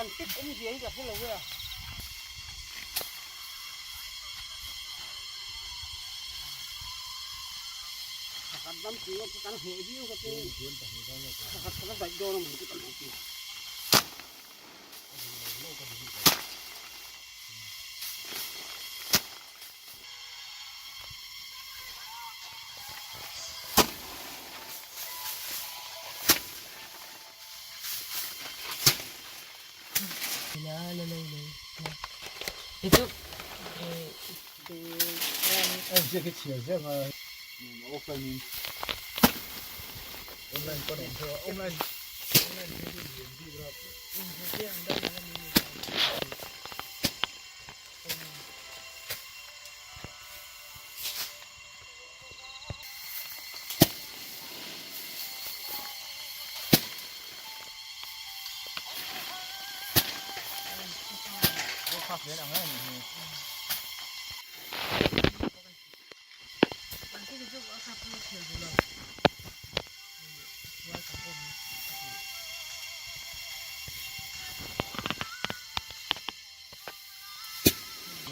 Kan pick awmzia hi ka hre lo e a. Pakhat dam tih ngawt chu kan hleh viau ka ti. Pakhat kha ka daih dawn a maw chu ka lo ti.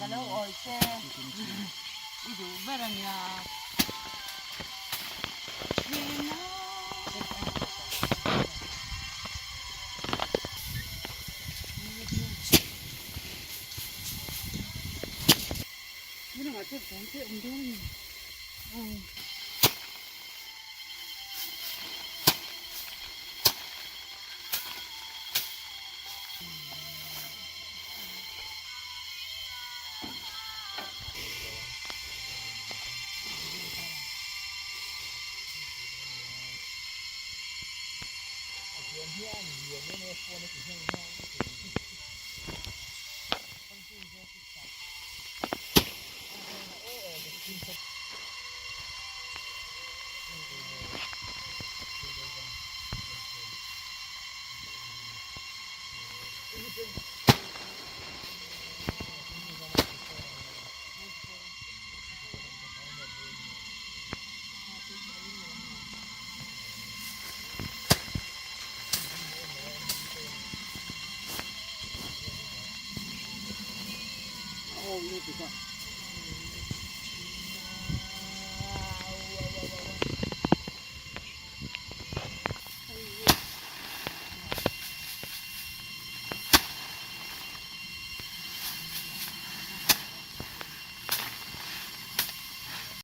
Ka lo awih che i duh ber a nia.